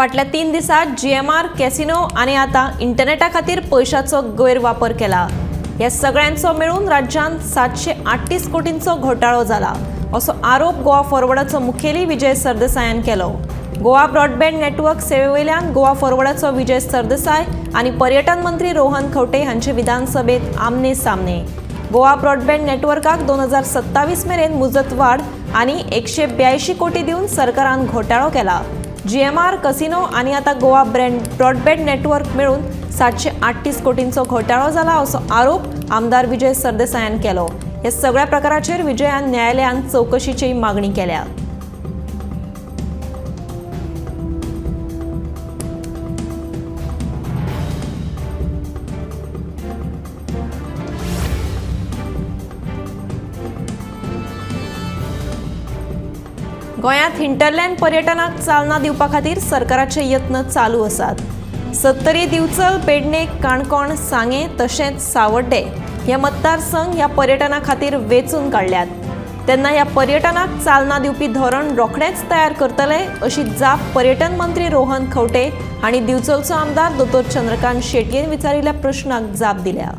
फाटल्या 3 दिसांत GMR, casino आनी आतां इंटरनेटा खातीर पयशाचो गैरवापर केला. ह्या सगळ्यांचो मेळून राज्यांत 738 कोटींचो घोटाळो जाला असो आरोप गोवा फॉरवर्डाचो मुखेली विजय सरदेसायान केलो. गोवा ब्रॉडबँड नेटवर्क सेवेवयल्यान गोवा फॉरवर्डाचो विजय सरदेसाय आनी पर्यटन मंत्री रोहन खंवटे हांचे विधानसभेत आमने सामने. गोवा ब्रॉडबँड नेटवर्काक 2027 मेरेन मुजत वाड आनी 182 कोटी दिवन सरकारान घोटाळो केला. जीएमआर, कसिनो आनी आतां गोवा ब्रॉडबँड नेटवर्क मेळून 738 कोटींचो घोटाळो जाला असो आरोप आमदार विजय सरदेसायान केलो. ह्या सगळ्या प्रकाराचेर विजयान न्यायालयान चवकशीची मागणी केल्या. गोंयांत हिंटरलँड पर्यटनाक चालना दिवपा खातीर सरकाराचे यत्न चालू आसात. सत्तरी, दिवचल, पेडणे, काणकोण, सांगें तशेंच सावड्डे हे मतदारसंघ ह्या पर्यटना खातीर वेंचून काडल्यात. तेन्ना ह्या पर्यटनाक चालना दिवपी धोरण रोखडेंच तयार करतले अशी जाप पर्यटन मंत्री रोहन खंवटे हांणी दिवचलचो आमदार दोतोर चंद्रकांत शेटयेन विचारिल्ल्या प्रश्नाक जाप दिल्या.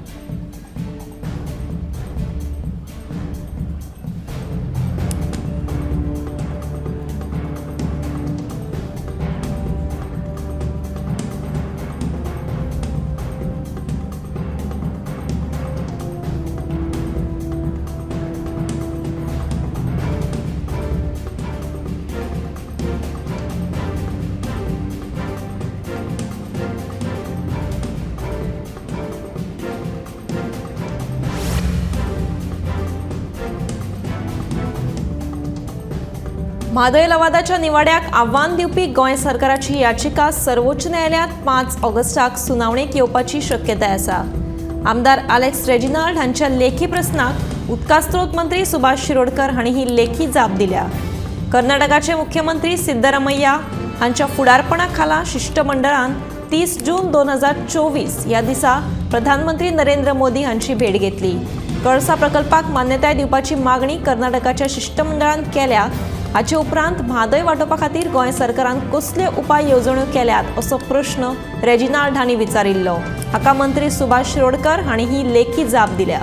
म्हादय लवादाच्या निवाड्याक आव्हान दिवपी गोंय सरकाराची याचिका सर्वोच्च न्यायालयांत 5 ऑगस्टाक सुनावणेक येवपाची शक्यताय आसा. आमदार आलेक्स रेजिनाल्ड हांच्या लेखी प्रस्नाक उदका स्रोत मंत्री सुभाष शिरोडकर हांणी ही लेखी जाप दिल्या. कर्नाटकाचे मुख्यमंत्री सिद्धरामय्या हांच्या फुडारपणा खाला शिश्टमंडळान 30 जून 2024 ह्या दिसा प्रधानमंत्री नरेंद्र मोदी हांची भेट घेतली. कळसा प्रकल्पाक मान्यताय दिवपाची मागणी कर्नाटकाच्या शिश्टमंडळान केल्या. हाचे उपरांत म्हादय वाटोवपा खातीर गोंय सरकारान कसले उपाय येवजण्यो केल्यात असो प्रश्न रेजिनाल्ड हांणी विचारिल्लो. हाका मंत्री सुभाष शिरोडकर हांणी ही लेखी जाप दिल्या.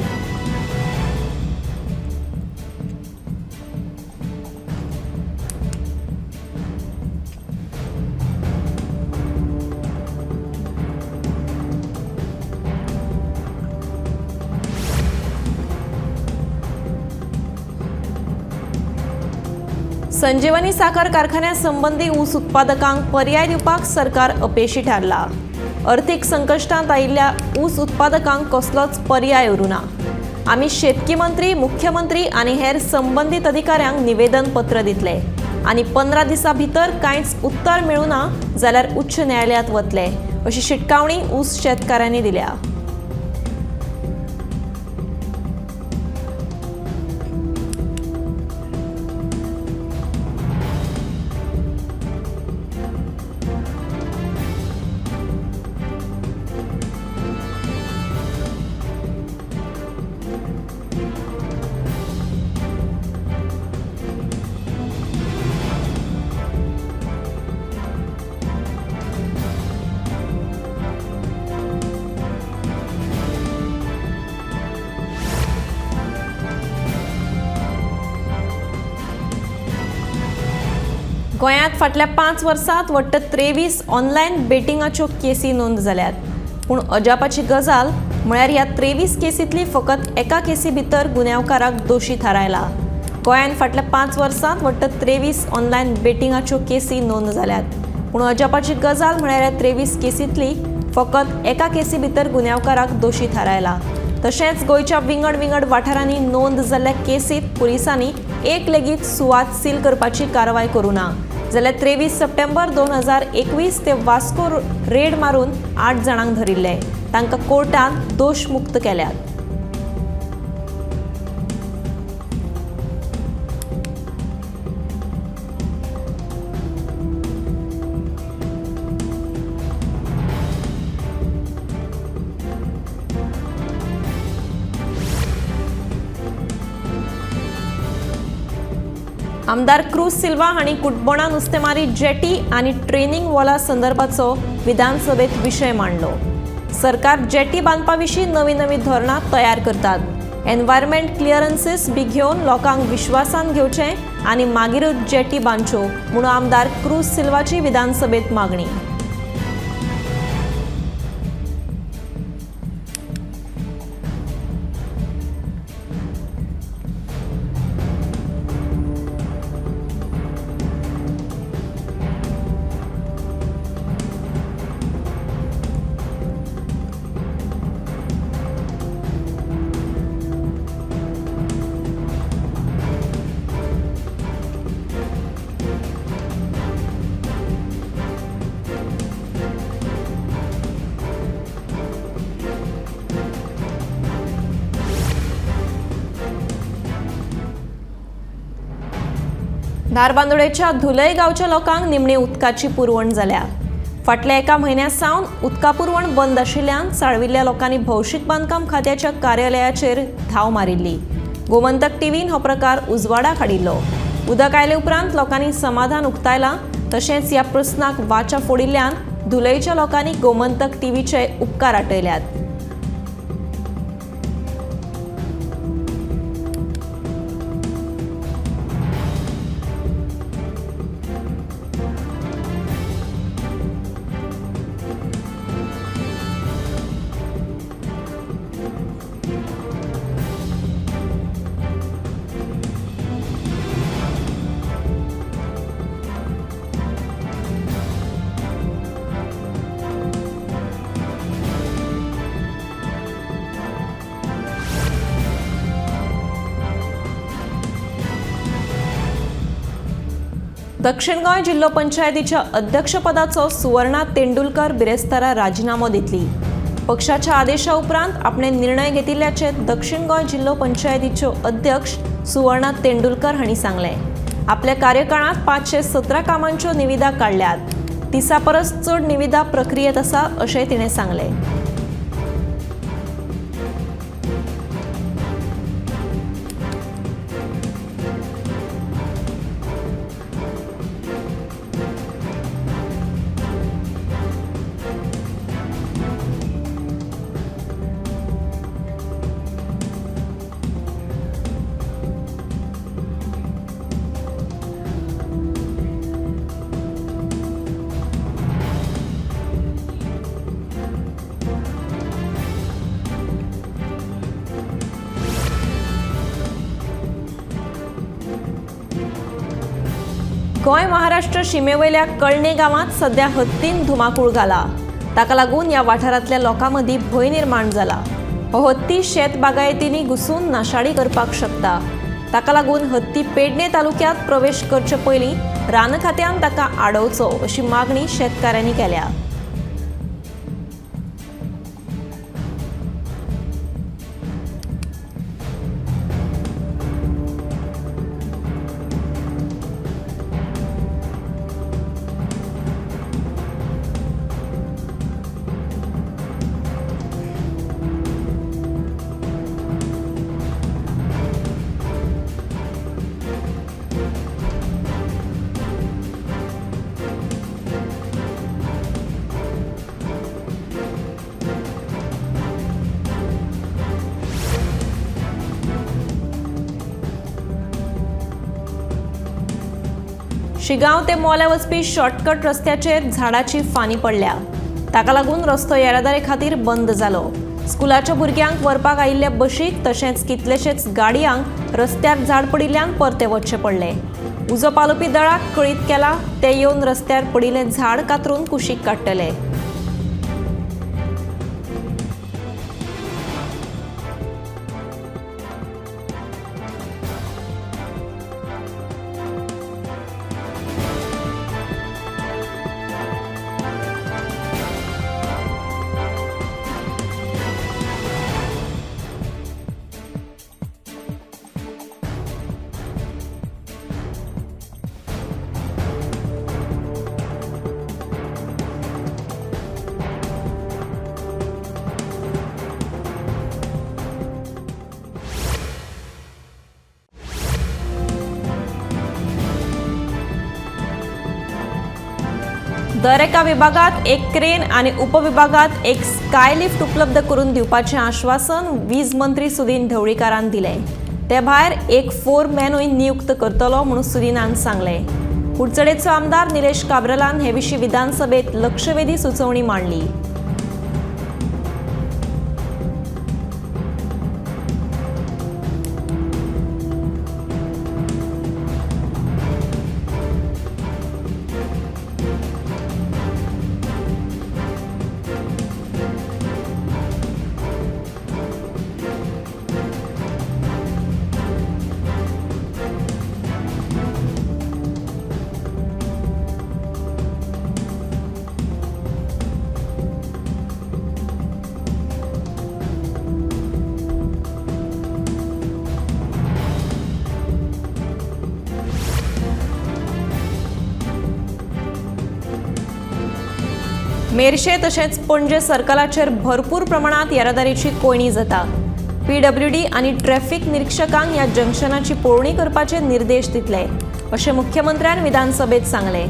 संजीवनी साखर कारखान्या संबंदी ऊस उत्पादकांक पर्याय दिवपाक सरकार अपेशी थारला. अर्थीक संकश्टांत आयिल्ल्या ऊस उत्पादकांक कसलोच पर्याय उरूना. आमी शेतकी मंत्री, मुख्यमंत्री आनी हेर संबंदीत अधिकाऱ्यांक निवेदन पत्र दितले आनी 15 दिसां भितर कांयच उत्तर मेळुना जाल्यार उच्च न्यायालयांत वतले अशी शिटकावणी ऊस शेतकारांनी दिल्या. गोंयांत फाटल्या 5 वर्सांत वट्ट 23 ऑनलायन बेटिंगाच्यो केसी नोंद जाल्यात. पूण अजापाची गजाल म्हळ्यार ह्या 23 केसींतली फकत एका केसी भितर गुन्यांवकाराक दोशी थारायला. गोंयांत फाटल्या 5 वर्सांत वट्ट 23 ऑनलायन बेटिंगाच्यो केसी नोंद जाल्यात. पूण अजापाची गजाल म्हळ्यार ह्या 23 केसींतली फकत एका केसी भितर गुन्यांवकाराक दोशी थारायला. तशेंच गोंयच्या विंगड विंगड वाठारांनी नोंद जाल्ल्या केसींत पुलिसांनी एक लेगीत सुवात सील करपाची कारवाय करूं ना. जाल्यार 23 सप्टेंबर 2021 ते वास्को रेड मारून 8 जाणांक धरिल्ले. तांकां कोर्टान दोशमुक्त केल्यात. आमदार क्रूज सिल्वा हांणी कुटबणा नुस्तेमारी जेटी आनी ट्रेनिंग वॉला संदर्भाचो विधानसभेत विशय मांडलो. सरकार जेटी बांदपा विशीं नवीं नवीं धोरणां तयार करतात. एनवायरमेंट क्लियरन्सीस बी घेवन लोकांक विश्वासान घेवचें आनी मागीरूच जेटी बांदच्यो म्हणून आमदार क्रूज सिल्वाची विधानसभेत मागणी. धारबांदोडेच्या धुलय गांवच्या लोकांक निमणी उदकाची पुरवण जाल्या. फाटल्या एका म्हयन्या सावन उदका पुरवण बंद आशिल्ल्यान साळविल्ल्या लोकांनी भौशीक बांदकाम खात्याच्या कार्यालयाचेर धांव मारिल्ली. गोमंतक टीव्हीन हो प्रकार उजवाडाक हाडिल्लो. उदक आयले उपरांत लोकांनी समाधान उक्तायलां. तशेंच ह्या प्रस्नाक वाचा फोडिल्ल्यान धुलयच्या लोकांनी गोमंतक टीव्हीचे उपकार आटयल्यात. दक्षिण गोंय जिल्लो पंचायतीच्या अध्यक्षपदाचो सुवर्णा तेंडुलकर बिरेस्तारा राजिनामो दितली. पक्षाच्या आदेशा उपरांत आपणे निर्णय घेतिल्ल्याचे दक्षिण गोंय जिल्लो पंचायतीच्यो अध्यक्ष सुवर्णा तेंडुलकर हांणी सांगलें. आपल्या कार्यकाळांत 517 कामांच्यो निविदा काडल्यात. 30 परस चड निविदा प्रक्रियेत आसा अशें तिणें सांगलें. गोंय महाराष्ट्र शिमेवयल्या कळणे गांवांत सध्या हत्तीन धुमाकूळ घाला. ताका लागून ह्या वाठारांतल्या लोकां मदीं भंय निर्माण जाला. हो हत्ती शेत बागायतींनी घुसून नाशाडी करपाक शकता. ताका लागून हत्ती पेडणे तालुक्यांत प्रवेश करचे पयलीं रान खात्यान ताका आडोवचो अशी मागणी शेतकाऱ्यांनी केल्या. शिगांव ते मोल्या वचपी शॉर्टकट रस्त्याचेर झाडाची फानी पडल्या. ताका लागून रस्तो येरादारी खातीर बंद जालो. स्कुलाच्या भुरग्यांक व्हरपाक आयिल्ल्या बशीक तशेंच कितलेशेच गाडयांक रस्त्यार झाड पडिल्ल्यान परते वचचें पडलें. उजो पालोवपी दळाक कळीत केला. ते येवन रस्त्यार पडिल्लें झाड कातरून कुशीक काडटले. दर एका विभागात एक क्रेन आनी उपविभागात एक स्कायलिफ्ट उपलब्ध करून दिवपाचें आश्वासन वीज मंत्री सुदीन ढवळीकारान दिलें. ते भायर एक फोरमॅनूय नियुक्त करतलो म्हणून सुदीनान सांगलें. कुडचडेचो आमदार निलेश काब्रालान हे विशीं विधानसभेत लक्षवेधी सुचोवणी मांडली. मेरशे तशेंच पणजे सर्कलाचेर भरपूर प्रमाणात येरादारीची कोंयडी जाता. पीडब्ल्यूडी आनी ट्रॅफिक निरीक्षकांक ह्या जंक्शनाची पळोवणी करपाचे निर्देश दितले अशें मुख्यमंत्र्यान विधानसभेत सांगलें.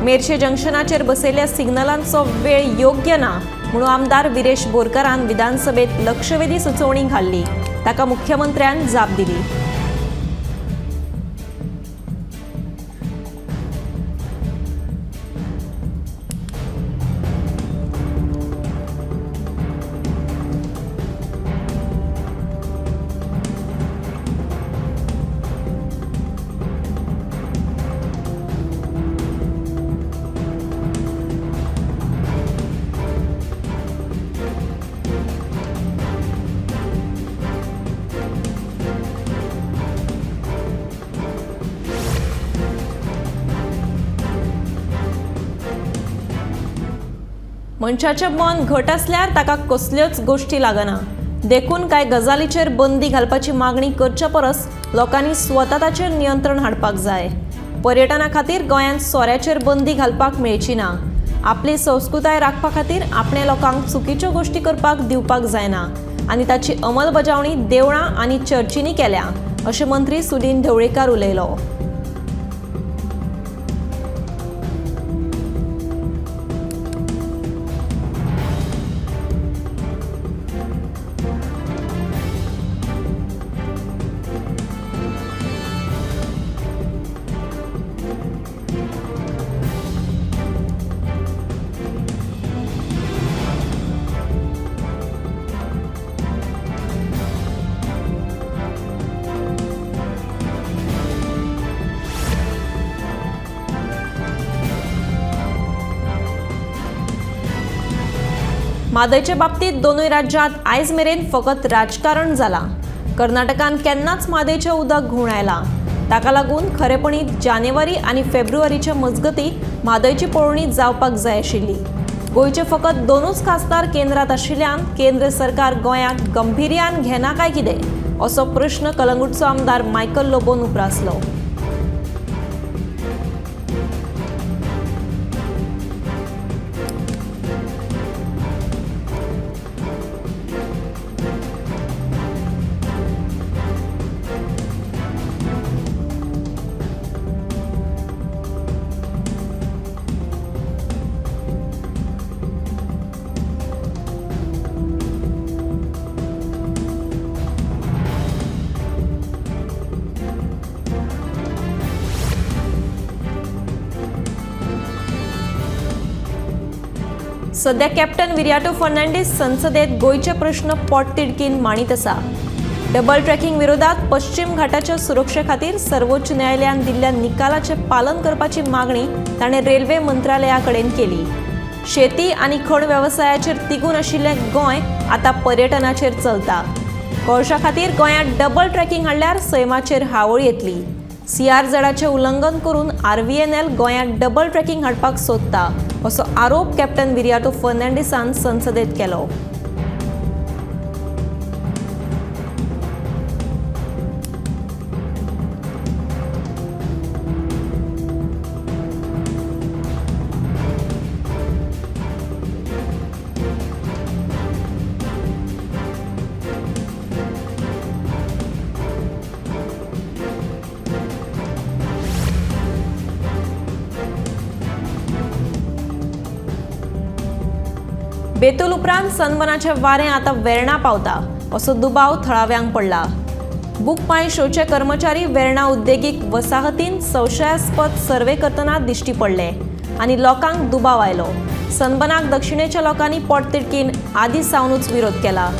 मेरशे जंक्शनाचेर बसयल्ल्या सिग्नलांचो वेळ योग्य ना म्हणून आमदार विरेश बोरकारान विधानसभेत लक्षवेधी सुचोवणी घाल्ली. ताका मुख्यमंत्र्यान जाप दिली. मनशाचें मन घट आसल्यार ताका कसल्योच गोश्टी लागना. देखून कांय गजालीचेर बंदी घालपाची मागणी करच्या परस लोकांनी स्वता ताचेर नियंत्रण हाडपाक जाय. पर्यटना खातीर गोंयांत सोऱ्याचेर बंदी घालपाक मेळची ना. आपली संस्कृताय राखपा खातीर आपणे लोकांक चुकीच्यो गोश्टी करपाक दिवपाक जायना आनी ताची अंमलबजावणी देवळां आनी चर्चींनी केल्या अशें मंत्री सुदीन ढवळीकार उलयलो. म्हादयचे बाबतीत दोनूय राज्यांत आयज मेरेन फकत राजकारण जालां. कर्नाटकान केन्नाच म्हादयचें उदक घुंवडायलां. ताका लागून खरेपणी जानेवारी आनी फेब्रुवारीच्या मजगती म्हादयची पळोवणी जावपाक जाय आशिल्ली. गोंयचे फकत दोनूच खासदार केंद्रांत आशिल्ल्यान केंद्र सरकार गोंयाक गंभीर्यान घेना काय कितें असो प्रश्न कलंगूटचो आमदार मायकल लोबोन उप्रासलो. सध्या कॅप्टन विरियाटो फर्नांडीस संसदेत गोंयचे प्रश्न पोटतिडकीन मांडीत आसा. डबल ट्रॅकिंग विरोधात पश्चिम घाटाच्या सुरक्षे खातीर सर्वोच्च न्यायालयान दिल्ल्या निकालाचें पालन करपाची मागणी ताणें रेल्वे मंत्रालया कडेन केली. शेती आनी खण वेवसायाचेर तिगून आशिल्लें गोंय आतां पर्यटनाचेर चलता. कोळशा खातीर गोंयांत डबल ट्रॅकिंग हाडल्यार सैमाचेर हावळ येतली. सीआरझेडाचें उल्लंघन करून आरव्हीएनएल गोंयांत डबल ट्रॅकिंग हाडपाक सोदता असो आरोप कॅप्टन विरियाटो फर्नांडीसान संसदेत केलो. बेतूल उपरांत सनबर्नाचें वारें आतां वेर्णा पावता असो दुबाव थळाव्यांक पडला. बुक माय शोचे कर्मचारी वेर्णा उद्देगीक वसाहतीन संशयास्पद सर्वे करतना दिश्टी पडले आनी लोकांक दुबाव आयलो. सनबर्नाक दक्षिणेच्या लोकांनी पोटतिडकीन आदी सावनूच विरोध केला.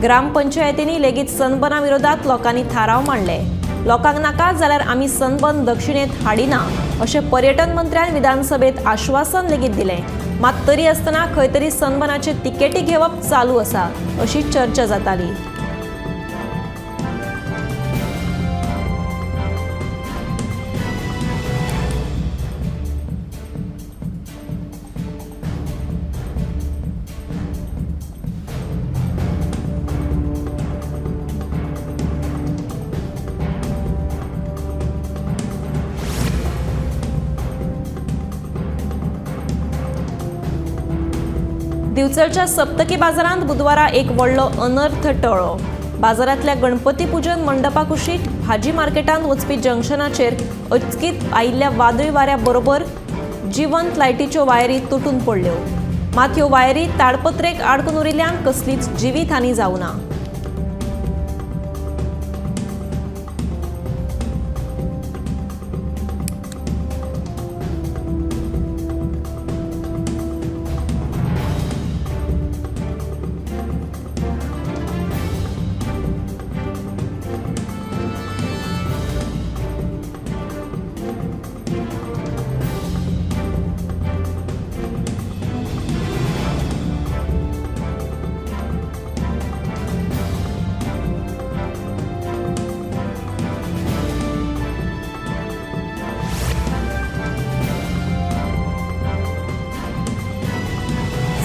ग्रामपंचायतींनी लेगीत सनबर्ना विरोधात लोकांनी थाराव मांडले. लोकांक नाका जाल्यार आमी सनबर्न दक्षिणेत हाडिना अशें पर्यटन मंत्र्यान विधानसभेत आश्वासन लेगीत दिलें. मात तरी आसतना खंय तरी सनबर्नाचे तिकेटी घेवप चालू आसा अशी चर्चा जाताली. दिवचलच्या सप्तकी बाजारांत बुधवारा एक व्हडलो अनर्थ टळ्ळो. बाजारांतल्या गणपती पुजन मंडपा कुशीक भाजी मार्केटांत वचपी जंक्शनाचेर अचकीत आयिल्ल्या वादळी वाऱ्या बरोबर जिवंत लायटीच्यो वायरी तुटून पडल्यो. मात ह्यो वायरी ताडपत्रेक आडकून उरिल्ल्यान कसलीच जिवीत हानी जावना.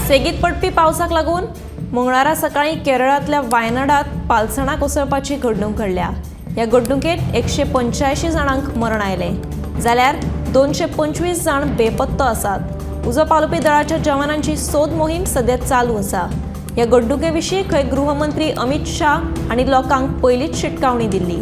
सेगीत पडपी पावसाक लागून मंगळारा सकाळीं केरळांतल्या वायनाडांत पालसणां कोसळपाची घडणूक घडल्या. ह्या घडणुकेंत 185 जाणांक मरण आयलें जाल्यार 225 जाण बेपत्तो आसात. उजो पालोवपी दळाच्या जवानांची सोद मोहीम सद्या चालू आसा. ह्या घडणुके विशीं खंय गृहमंत्री अमित शाह हांणी लोकांक पयलींच शिटकावणी दिल्ली.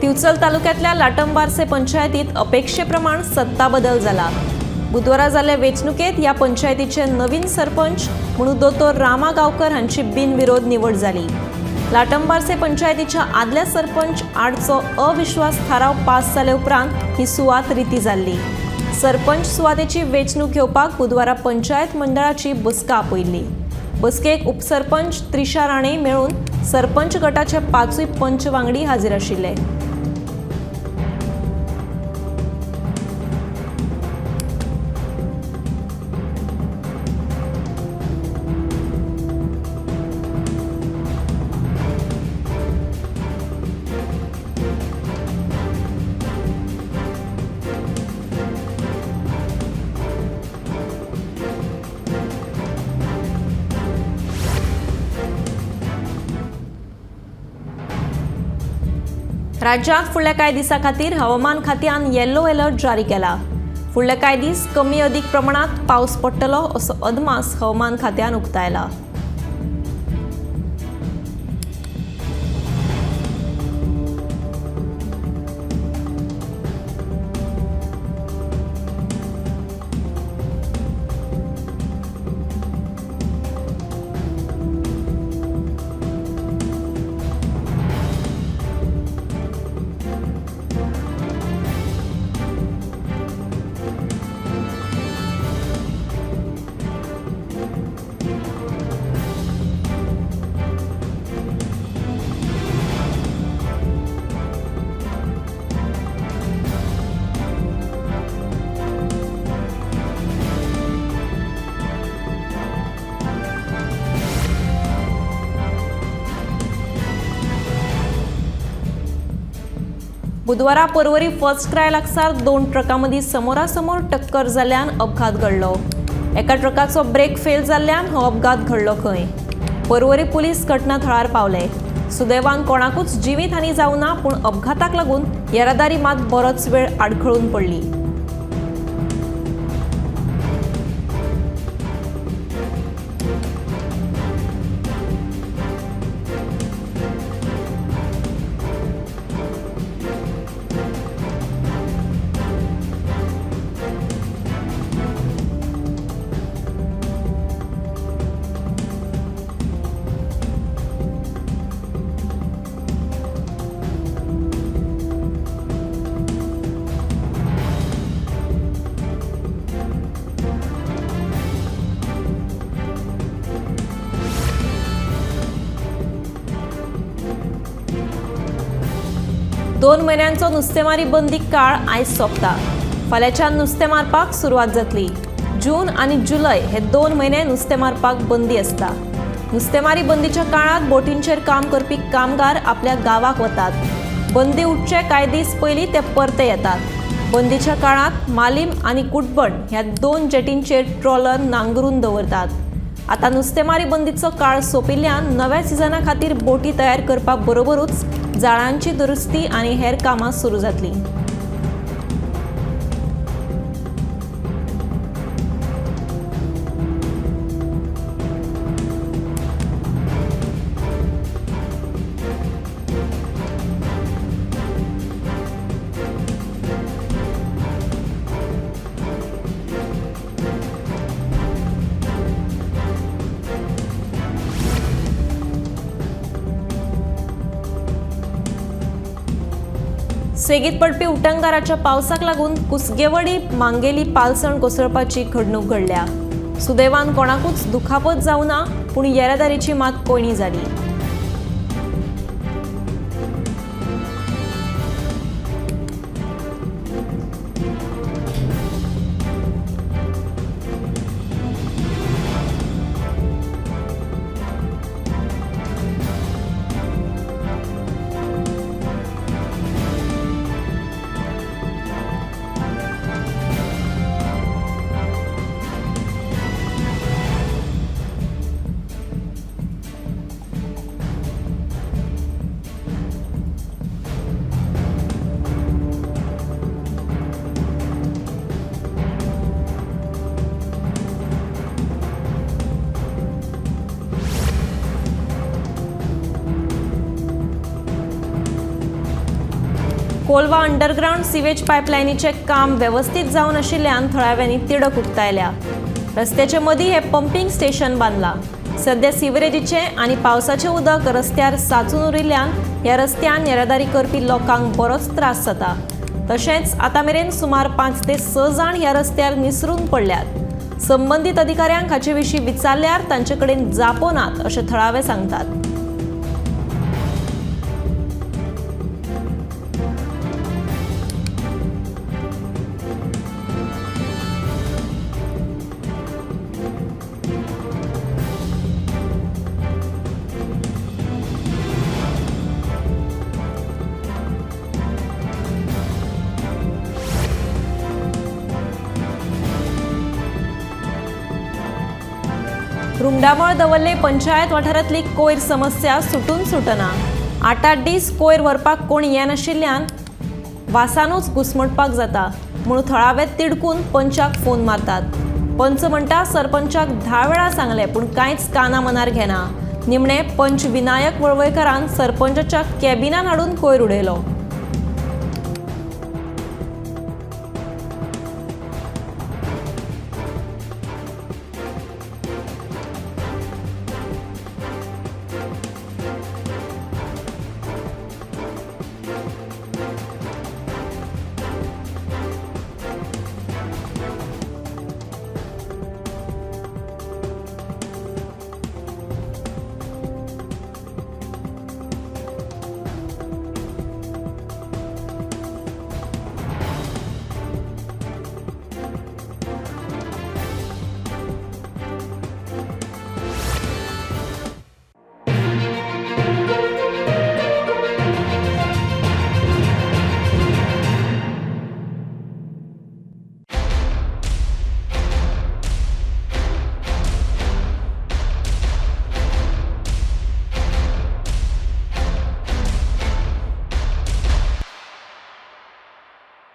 दिवचल तालुक्यातल्या लाटंबारसे पंचायतीत अपेक्षेप्रमाण सत्ता बदल जाला. बुधवारा जाल्ले वेंचणुकेत ह्या पंचायतीचे नवीन सरपंच म्हणून दोतोर रामा गांवकर हांची बिनविरोध निवड जाली. लाटंबारसे पंचायतीच्या आदल्या सरपंच आडचो अविश्वास थाराव पास जाले उपरांत ही सुवात रिती जाल्ली. सरपंच सुवातेची वेंचणूक घेवपाक बुधवारा पंचायत मंडळाची बसका आपयल्ली. बसकेक उपसरपंच त्रिशा राणे मेळून सरपंच गटाचे 5 पंच वांगडी हाजीर आशिल्ले. राज्यांत फुडल्या कांय दिसां खातीर हवामान खात्यान येलो अलर्ट जारी केला. फुडले कांय दीस कमी अदीक प्रमाणांत पावस पडटलो असो अदमास हवामान खात्यान उक्तायला. बुधवारा पर्वरी फर्स्ट क्राय लागसार दोन ट्रकां मदीं समोरासमोर टक्कर जाल्ल्यान अपघात घडलो. एका ट्रकाचो ब्रेक फेल जाल्ल्यान हो अपघात घडलो खंय. पर्वरी पुलीस घटना थळार पावले. सुदैवान कोणाकूच जिवीत हानी जावना, ना, पूण अपघाताक लागून येरादारी मात बरोच वेळ आडखळून पडली. दोन म्हयन्यांचो नुस्तेमारी बंदी काळ आयज सोंपता. फाल्यांच्यान नुस्तें मारपाक सुरवात जातली. जून आनी जुलय हे 2 म्हयने नुस्तें मारपाक बंदी आसता. नुस्तेमारी बंदीच्या काळांत बोटींचेर काम करपी कामगार आपल्या गांवाक वतात. बंदी उठचे कांय दीस पयलीं ते परते येतात. बंदीच्या काळांत मालीम आनी कुटबण ह्या 2 जेटींचेर ट्रॉलर नांगरून दवरतात. आतां नुस्तेमारी बंदीचो काळ सोंपिल्ल्यान नव्या सिजना खातीर बोटी तयार करपा बरोबरूच जाळांची दुरुस्ती आनी हेर कामां सुरू जातलीं. सेगीत पडपी उटंगाराच्या पावसाक लागून कुसगेवडी मांगेली पालसण कोसळपाची घडणूक घडल्या. सुदैवान कोणाकूच दुखापत जावना, पूण येरादारीची मात कोयणी जाली. कोलवा अंडरग्रावंड सिवेज पायपलायनीचें काम वेवस्थीत जावन आशिल्ल्यान थळाव्यांनी तिडक उक्तायल्या. रस्त्याचे मदीं हें पंपींग स्टेशन बांदलां. सद्या सिवरेजीचें आनी पावसाचें उदक रस्त्यार साचून उरिल्ल्यान ह्या रस्त्यान येरादारी करपी लोकांक बरोच त्रास जाता. तशेंच आतां मेरेन सुमार 5 ते 6 जाण ह्या रस्त्यार निसरून पडल्यात. संबंदीत अधिकाऱ्यांक हाचे विशीं विचारल्यार तांचे कडेन जापो नात अशें थळावे सांगतात. रुमडामळ दवरले पंचायत वाठारांतली कोयर समस्या सुटून सुटना. 8-8 दीस कोयर व्हरपाक कोण येनाशिल्ल्यान वासानूच घुसमटपाक जाता म्हूण थळावे तिडकून पंचाक फोन मारतात. पंच म्हणटा सरपंचाक 10 वेळा सांगलें पूण कांयच काना मनार घेना. निमणे पंच विनायक वळवयकारान सरपंचाच्या कॅबिनान हाडून कोयर उडयलो.